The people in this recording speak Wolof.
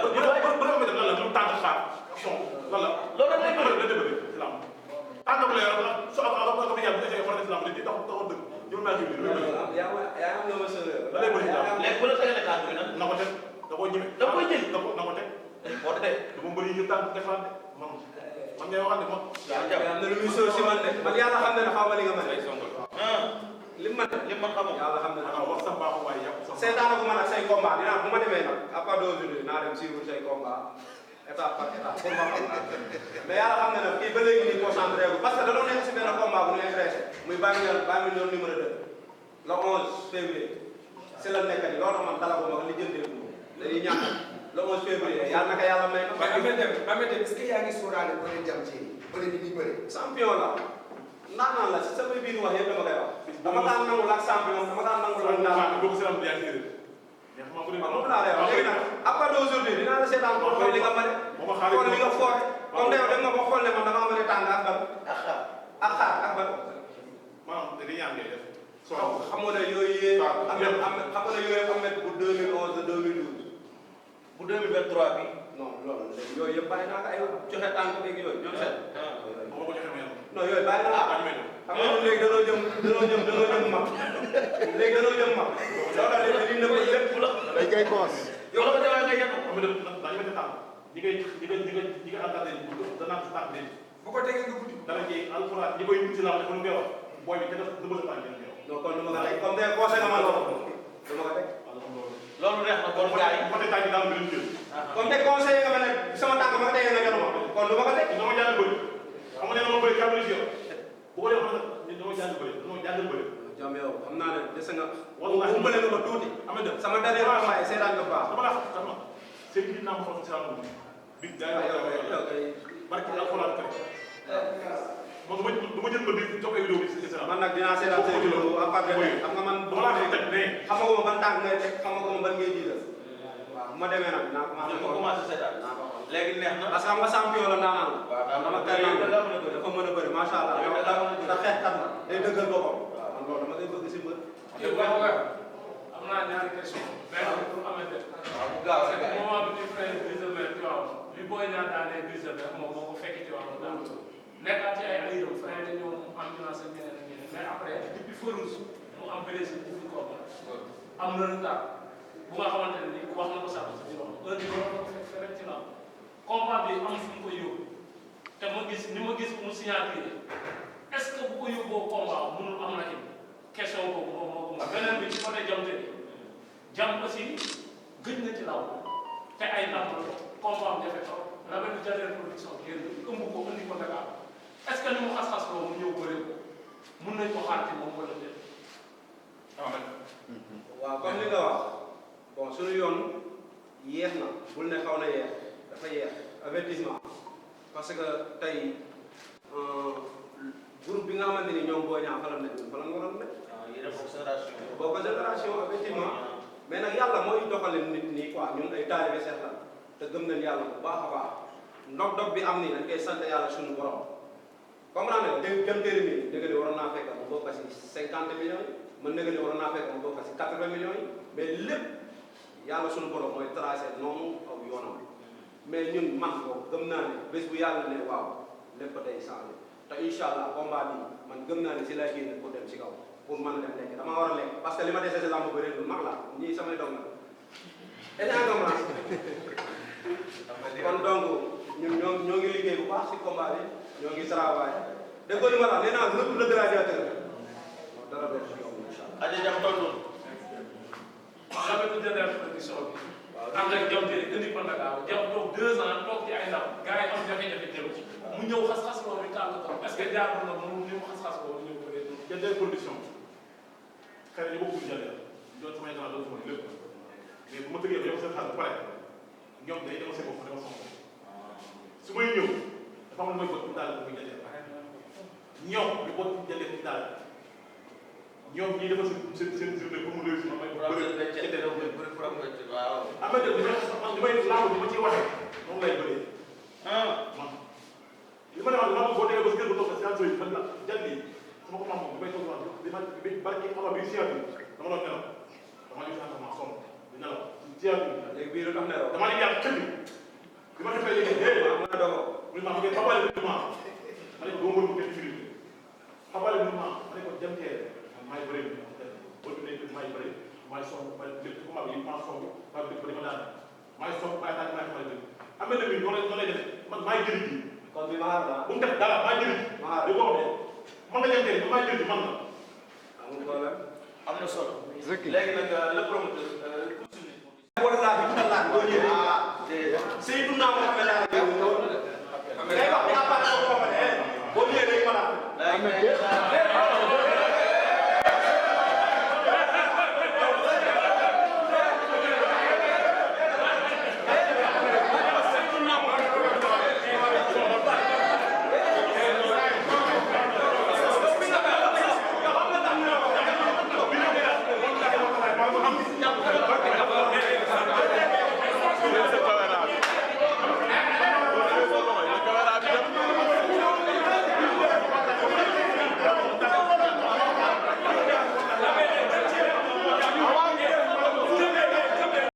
bu bu bu dem lan la lu tànn xaar son lan la loolu rek lay bëri la dëgg islam tànn bu leer so ala ko yàlla essayé fa islam di tax dëgg ñu ma ci bi yaa am na ma sœur la lay bëri islam léegi bu la tegalee kàddu gi nag na ko teg da koo ñeme da koy jël na ko teg boo de dama bëri ñu tànn defal man ngay waxal ne man am na lu muy sóor si man de man yàlla xam na ne xaw ma li nga mën li mu mën li man xamoo yàlla xam na ne wax sa baaxu waaye yàpp sa seetaan ko man ak say combat dinaa bu ma demee nag à part d'aujourd'hui naa dem suivre say combat étape par étape pour ma xam mais yàlla xam na ne kii ba léegi nii concentré gu parce que da doon nekk si benn combat bu ñu intéressé muy Baye Mandione numéro 2 le 11 février si la nekk nii loolu man dala ko ma li jëndee ko dañuy ñaan le 11 février yàlla naka yàlla may na. Ameth est-ce que yaa ngi sóoraale bëri jam ci bëri bi ñuy bëri. champion la ndaanaan la si sama biir wax yëpp dama koy wax. dama daan nangu la champion dama daan nangu la ndaanaan. boo ko seetlu yaa ngi moom laa lay wax léegi nag à part d'aujourd'hui dinaa la seetaan ko xool li nga mën a xool li nga foore comme yow dem nga ba xool ne man damaa mën a tàng ak ban ak xaar ak ban maanaam dañuy ñaan ngay def xam nga ne yooyu yee xam nga ne yooyu Ameth bu 2011 2012 bu 2023 bi non loolu yooyu yëpp bàyyi naa ko ay joxe tànk beeg yooyu ñoom set boo ko joxe mel non yooyu bàyyi naa ko xam nga léegi danoo jëm mag léegi danoo jëm mag loolu léegi dañuy nëbb lépp la day kay boos. yow la ko demee nga yàq am dañu mën a tànn ñi nga encadré danaa si tànn leen bu ko tegee nga guddi. dara ci alxuraan ñi koy ci la dafa lu ngay wax booy bi te def du bëgg a tànn yow non kon du ma ko teg comme tey conseil nga ma loolu du ma ko teg loolu neex na kon gars yi bu tey tànn daal ngeen jël comme tey conseil nga ma ne sama tànk ma ko tegee nga jox ma kon du ma ko teg dama jàng bëri xam nga ne dama bëri câble yow bu ko def dama jàng bëri jam yow xam naa ne des nga wallahi umbale nga ma tuuti sama dernier combat seetaan nga baax dama la xam seen nit naa ma xam ci sama bi gars yi barki alxuraan kay man du ma jël ba di joxe vidéo bi ci man nag dinaa seetaan say vidéo à part de xam nga man dama la teg ne xamaguma ban tànk ngay teg xamaguma ban ngay jiital waaw bu ma demee nag dinaa commencé seetaan léegi neex na parce que xam nga champion la ndaanaan waaw dama kay dafa mën a bëri macha allah da xeexkat la day dëggal boppam man loolu dama koy bëgg si mbër am naa ñaari question benn pour Ameth waaw bu gaaw rek moment bi ñu fay Brise de Mer li booy ñaar daanee Brise de Mer moom moo ko fekk ci wàllu daan nekkaat ci ay ayam fay na ñëw mu ambulance ak ñeneen ak ñeneen mais après depuis Farouz mu am blessé bu ko am na retard bu nga xamante ne nii wax na ko sax ci biir wax heure bi waroon na ko fekk rek ci la combat bi am fu mu ko yóbbu te ma gis ni ma gis mu signature est-ce que bu ko yóbboo combat mënul am na ci question boobu moom moo ko beneen bi ci côté jamte bi jam aussi gëj na ci law te ay ndam la combat am jafe trop la benn Jadel production génn ëmb ko indi ko Dakar est-ce que ni mu xas-xas loo mu ñëw bëre ko mun nañ ko xaar ci moom wala déet. waaw comme li nga wax bon suñu yoon yéex na bul ne xaw na yéex dafa yéex avertissement parce que tey groupe bi nga xamante ni ñoom boo ñaa falam nekk fa la nga waroon nekk. waaw yéen a bokk génération. bokk génération effectivement mais nag yàlla mooy doxale nit nii quoi ñun ay taalibe seex la te gëm nañ yàlla bu baax a baax ndog-ndog bi am nii dañ koy sant yàlla suñu borom comprendre nga dégg jëm téere nii dégg nga waroon naa fekk mu bokk si 50 millions yi mën na nga waroon naa fekk mu bokk si 80 millions yi mais lépp yàlla suñu borom mooy tracé noonu aw yoonam mais ñun man ko gëm naa ne bés bu yàlla ne waaw lépp day changé te incha allah combat bi man gëm naa ne si lay génn pour dem si kaw pour mën a dem lekk dama war a lekk parce que li ma dese si lamb bëri lu mag la ñii samay doom la énormément kon donc ñun ñoo ngi liggéey bu baax si combat bi ñoo ngi travail dégg nga li ma la nee naa lépp le gladiateur dara benn si yow incha allah. Adja Diam tontu. la benn Jadel production bi. waaw ànd ak jom jëli indi ko Dakar jam toog 2 ans toog ci ay ndam gars yi am jafe-jafe jëm mu ñëw xas-xas loolu tàng trop est-ce que jaar na mu ni mu xas-xas loolu ñëw bëree noonu. Jadel production xëy na ñu bokkul Jadel doon samay grand doon sama lépp mais bu ma tëggee ba yow seen xaalis ba pare ñoom day demal seen bopp demal sama bopp su may ñëw dafa am lu may bokk daal muy Jadel ñoom ñu bokk Jadel ci daal ñoom ñii dafa seen journée pour mu réussir ma may ko bëri ci Jadel waaw. am na li may laaw li ma ciy waxee moom lay bëree man li ma demal laaw boo déggee ba si kër ba toog si àll bi man la Jadel yi sama ko maam moom damay toog wax bi barki xamal bi si dama doon nelaw dama ñu entraînement sonn di nelaw ci àdduna léegi bii lu tax ne damaa leen yàq xel bi ma defee léegi ma mën a dogo mu ne ma ngeen xabale bi ma ne ko doo mën mu kenn firi xabale bi ma ne ko jëm teel maay bëri boo dundee ko maay bëri maay song maay lépp ko mag yi maa song maa dëkk ba di ma daan maay song maay daan maay xamal dëgg am na bi noonu lay def man maay jëli ji kon bi ma xaar la bu mu def dara maay jëli ji ma xaar di ko waxee man nga jëm teel maay jëli ji man la amul problème am na solo. léegi nag le promoteur. wallaahi tallaah doo ñëwee ah déedéet. Seydina Muhammad